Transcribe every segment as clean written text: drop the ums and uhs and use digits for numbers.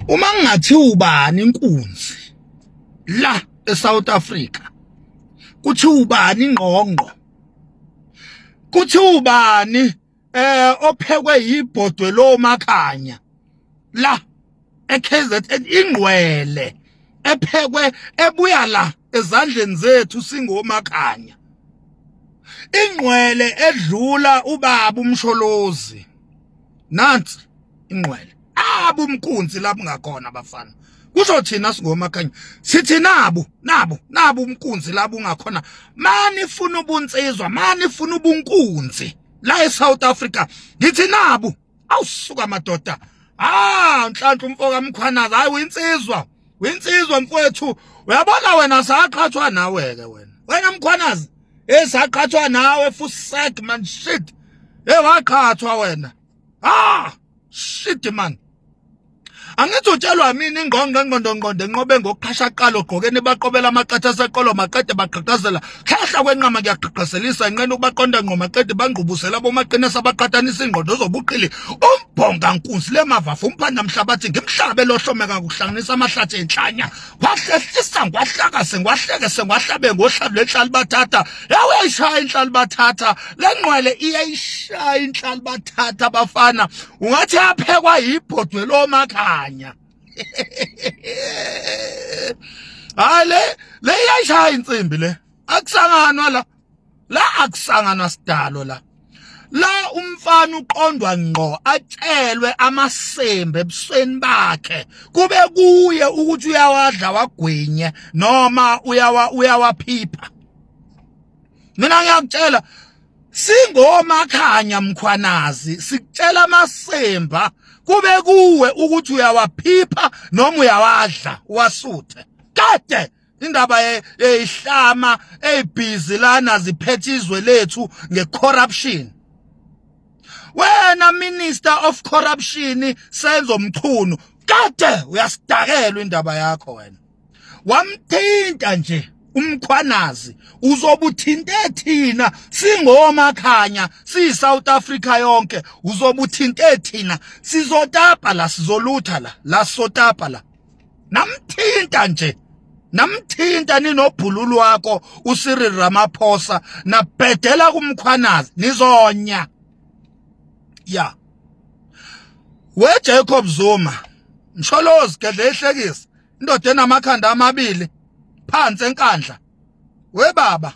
Uma ngingathi ubani inkunzi la eSouth Africa, kuthi ubani ingqongqo, kuthi ubani ophekwe yibhodwe lo makhanya la eKZN, ingqwele ephekwe ebuya la ezandleni zethu singomakhanya, ingqwele edlula ubaba uMsholozi. Nansi ingqwele abu umkunzi lapho ngakhona bafana, kusho thina singomakhanya sithi nabu nabu nabu umkunzi lapho ungakhona. Mani ifuna ubunsizwa, mani ifuna ubunkunzi la eSouth Africa, ngithi nabu. Awusuka madoda, ah Nhlanhla umfo kaMkhwanazi, hayi uyinsizwa, uyinsizwa mfowethu. Uyabona wena saqhathwa nawe ke wena, wena Mkhwanazi, esaqhathwa nawe fusek man, shit, hey waqhathwa wena, ah shit man. Angithi utshelwa mina ingqondo engqondo ngqondo enqobe ngokuqhasha qala ogqokeni baqobela amaqatha aseqolo maqede baqhaqhazela khehla kwenqama kuyaqhaqhazelisa inqena ukubaqonda ngqo maqede bangqubuzela bomaqinisa abaqhathanisa ingqondo zobuqili umbhonga nkunzi lemavafu umphanda mhlabathi ngimhlabe lohlomeka kuhlanganisa amahlathi enhlanya wahlehlisa ngwahlakase ngwahlekese ngwahlabe ngohlabu lenhlali bathatha yawuyayishaya inhlali bathatha lenqwele iyayishaya inhlali bathatha bafana, ungathi aphekwa yibhodwe lomakhanya. Hayi le le iyayishaya insimbi le, akusanganwa la la, akusanganwa sidalo la la. Umfana uqondwa ngqo atshelwe amasembe ebusweni bakhe, kube kuye ukuthi uyawadla wagwinye noma uyawa uyawaphipha. Mina ngiyakutshela singomakhanya Mkhwanazi, sikutshela amasemba, kube kuwe ukuthi uyawaphipha noma uyawadla wasuthe. Kade indaba yeyihlama eyibhizi lana ziphethe izwe lethu ngecorruption. Wena Minister of Corruption Senzo Mchunu, kade uyasidakelwa indaba yakho wena. Wamthinta nje uMkhwanazi, uzobuthinte thina singomakhanya siyi South Africa yonke, uzobuthinte thina sizotapa la, sizolutha la la, sotapa la. Namthinta nje, namthinta ninobhululu wakho uCyril Ramaphosa, nabhedela kuMkhwanazi, nizonya ya. We Jacob Zuma, Msholozi gedle ihlekisa, indoda enamakhanda amabili phansi enkandla, we baba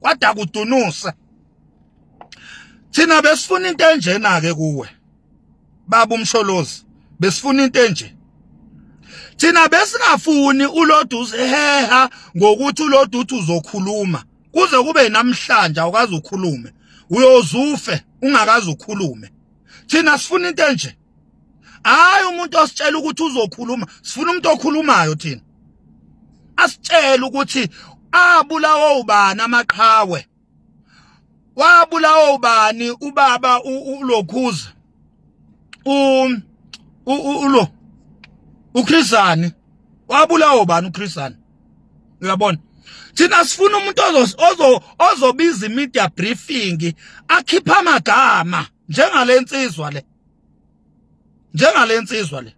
kwada kudunuse. Thina besifuna into enjena ke kuwe baba uMsholozi, besifuna into enje. Thina besingafuni ulodu uziheha ngokuthi ulodu uthi uzokhuluma, kuze kube namhlanje awukaze ukhulume, uyozufe ungakaze ukhulume. Thina sifuna into enje, hayi umuntu ositshela ukuthi uzokhuluma, sifuna umuntu okhulumayo thina, asitshele ukuthi abulawa ubani amaqhawe, wabulawa ubani ubaba ulokhuza ulo uChris Hani, wabulawa ubani uChris Hani. Uyabona, thina sifuna umuntu ozo ozobiza media briefing, akhipha amagama njengalensizwa le, njengalensizwa le,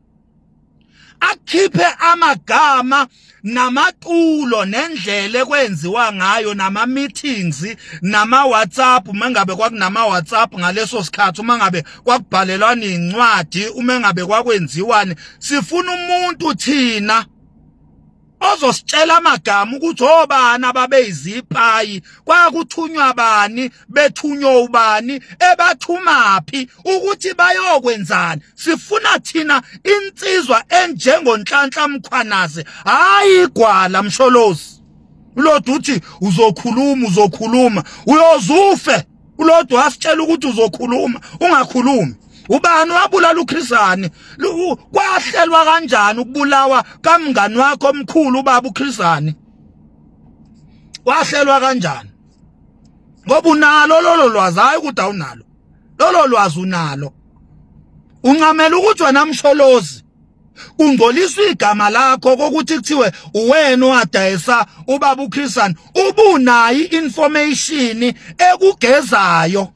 akhiphe amagama namatulo nendlela ekwenziwa ngayo nama meetings nama WhatsApp, uma ngabe kwakunama WhatsApp ngaleso sikhathi, uma ngabe kwakubhalelwana incwadi, uma ngabe kwakwenziwani. Sifuna umuntu thina ozositshela amagama ukuthi obani ababeyizipayi, kwakuthunywa bani, bethunywa ubani, ebathumaphi ukuthi bayokwenzani. Sifuna thina insizwa enjengoNhlanhla Mkhwanazi, hayi igwala Msholozi. Ulodwa uthi uzokhuluma, uzokhuluma, uyozufe. Ulodwa wasitshela ukuthi uzokhuluma, ungakhulumi. Ubani wabulala uChris Hani? Kwahlelwa kanjani ukubulawa kamngani wakho omkhulu ubaba uChris Hani? Wahlelwa kanjani? Ngoba unalo lolo lwazi, hayi ukuthi awunalo lolo lwazi, unalo. Uncamela ukuthi wena Msholozi kungcoliswa igama lakho kokuthi kuthiwe uwena owadayisa ubaba uChris Hani, ubunayo information ekugezayo.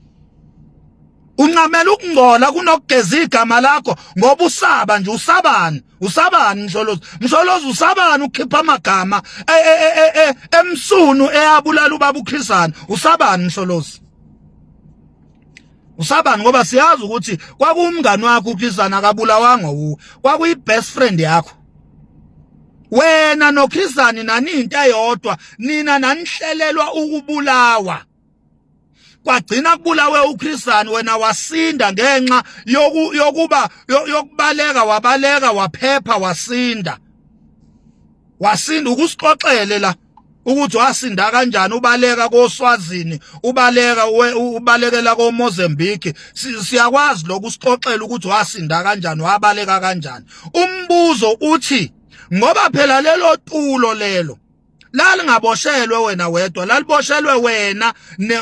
Uncamela ukungcola kunokugeza igama lakho ngoba usaba nje. Usabani? Usabani Msholozi? Msholozi, usabani ukukhipha amagama e, e, e, emsunu eyabulala ubaba uChris Hani? Usabani Msholozi? Usabani? Ngoba siyazi ukuthi kwakuwumngani wakho uChris Hani, akabulawanga wuwe, kwakuyi best friend yakho. Wena noChris Hani nani into eyodwa, nina nanihlelelwa ukubulawa, kwagcina kubulawe uChris Hani, wena wasinda ngenxa yokuba yokubaleka, wabaleka, waphepha, wasinda. Wasinda, ukusixoxele la ukuthi wasinda kanjani, ubaleka koSwazini, ubaleka, ubalekela koMozambique. Siyakwazi lokhu, usixoxele ukuthi wasinda kanjani, wabaleka kanjani. Umbuzo uthi, ngoba phela lelo tulo lelo lalingaboshelwe wena wedwa, laliboshelwe wena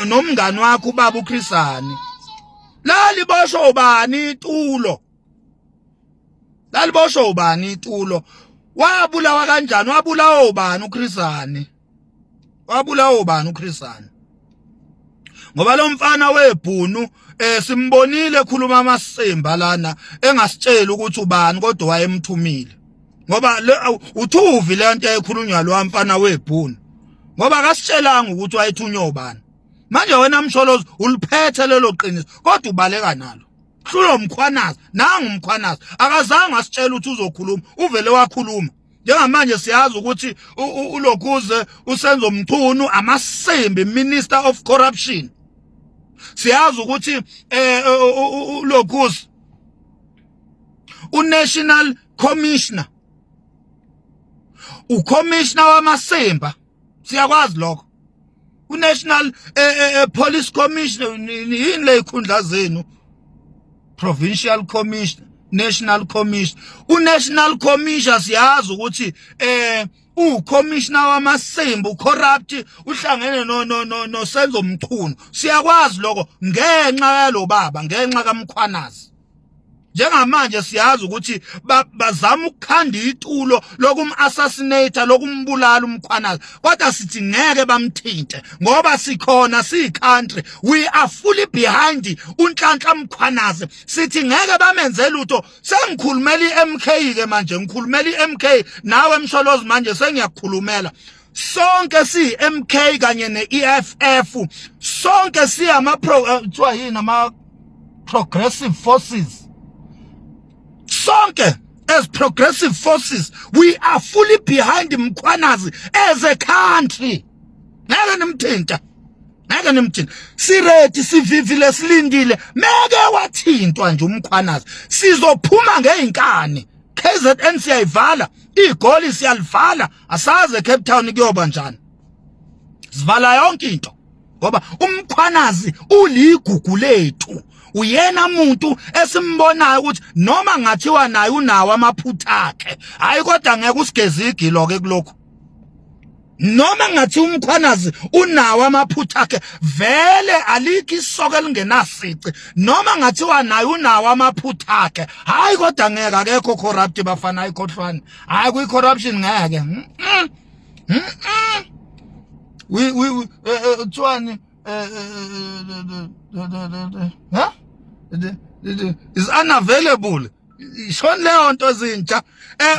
nomngani wakho ubaba uChris Hani. Laliboshwe ubani itulo? Laliboshwe ubani itulo? Wabulawa kanjani? Wabulawa ubani uChris Hani? Wabulawa ubani uChris Hani? Ngoba lo mfana webhunu simbonile ekhuluma amasimba lana, engasitsheli ukuthi ubani, kodwa wayemthumile, ngoba uthuvi le nto ekhulunywa lo mfana webhunu, ngoba akasitshelanga ukuthi wayethunywa ubani. Manje wena Msholozi uliphethe lelo qiniso, kodwa ubaleka nalo. Hlulo Mkhwanazi, nangu uMkhwanazi akazange asitshele ukuthi uzokhuluma, uvele wakhuluma. Njengamanje siyazi ukuthi ulokhuze uSenzo Mchunu amasimbi, minister of corruption. Siyazi ukuthi ulokhuze unational commissioner, ucommissioner wamasimba, siyakwazi lokho, unational police commissioner. Yini le ikhundla zenu? Provincial commissioner, national commissioner, unational commissioner. Siyazi ukuthi ucommissioner wamasimba, ucorrupt, uhlangene no no no noSenzo Mchunu. Siyakwazi lokho ngenxa yalo baba, ngenxa kaMkhwanazi. Njengamanje siyazi ukuthi bazama ukukhanda itulo lokum-assassinate, lokumbulala uMkhwanazi, kodwa sithi ngeke bamthinte ngoba sikhona, siyi-country, we are fully behind uNhlanhla Mkhwanazi. Sithi ngeke bamenze lutho. Sengikhulumela i-MK ke manje, ngikhulumela i-MK nawe Msholozi, manje sengiyakukhulumela. Sonke siyi-MK kanye ne-EFF, sonke siyama pro kuthiwa yini, ama progressive forces. Sonke as progressive forces, we are fully behind Mkhwanazi as a country. Ngeke nimthinta, ngeke nimthinta. Siready, sivivile, silindile. Meke wathintwa nje uMkhwanazi, sizophuma ngeinkani. KZN siyayivala, igoli siyalivala, asaze Cape Town kuyoba njani. Sivala yonke into ngoba uMkhwanazi uligugu lethu, uyena muntu esimbonayo ukuthi noma ngathiwa naye unawo amaphutha akhe, hayi, kodwa ngeke usigeze igilo ke kulokhu. Noma ngathi uMkhwanazi unawo amaphutha akhe, vele alikho isoko elingenasici. Noma ngathiwa naye unawo amaphutha akhe, hayi, kodwa ngeke, akekho corrupt bafana, ayikhohlwane, hayi, kwi corruption ngeke. We kuthiwani, ha, is unavailable. Ishoni leyo nto zintsha.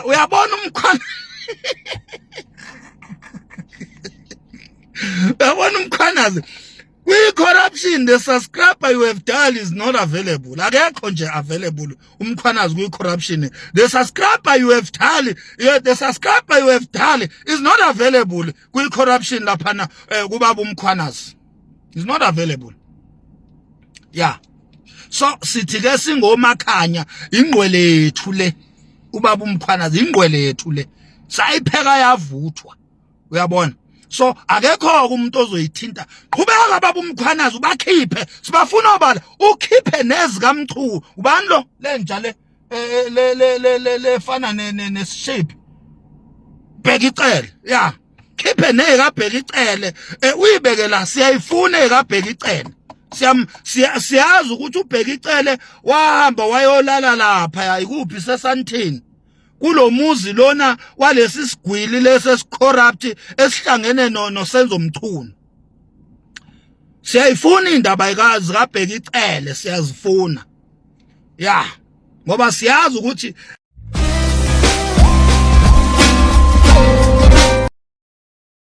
Uyabona umkhwana, uyabona uMkhwanazi kwi-corruption, the subscriber you have dialed is not available. Akekho nje available uMkhwanazi kwi-corruption. The subscriber you have dialed, yeah, the subscriber you have dialed is not available kwi-corruption laphana. Kubaba uMkhwanazi is not available, yeah. So sithi ke singomakhanya, ingqwele yethu le, ubaba uMkhwanazi, ingqwele yethu le, sayipheka yavuthwa, uyabona. So akekho umuntu ozoyithinta. Qhubeka baba uMkhwanazi, ubakhiphe, sibafuna obala, ukhiphe nezikaMchunu. Ubani lo lenja le le le le le lefana nesishape Bheki Cele? Ya, khiphe nezikaBheki Cele, uyibeke la, siyayifuna ekaBheki Cele. Siyam siyazi ukuthi uBheki Cele wahamba wayolala lapha ikuphi, seSandton, kulomuzi lona walesi sigwili lesi esicorrupt esihlangene no noSenzo Mchunu. Siyayifuna indaba zikaBheki Cele, siyazifuna. Ya, ngoba siyazi ukuthi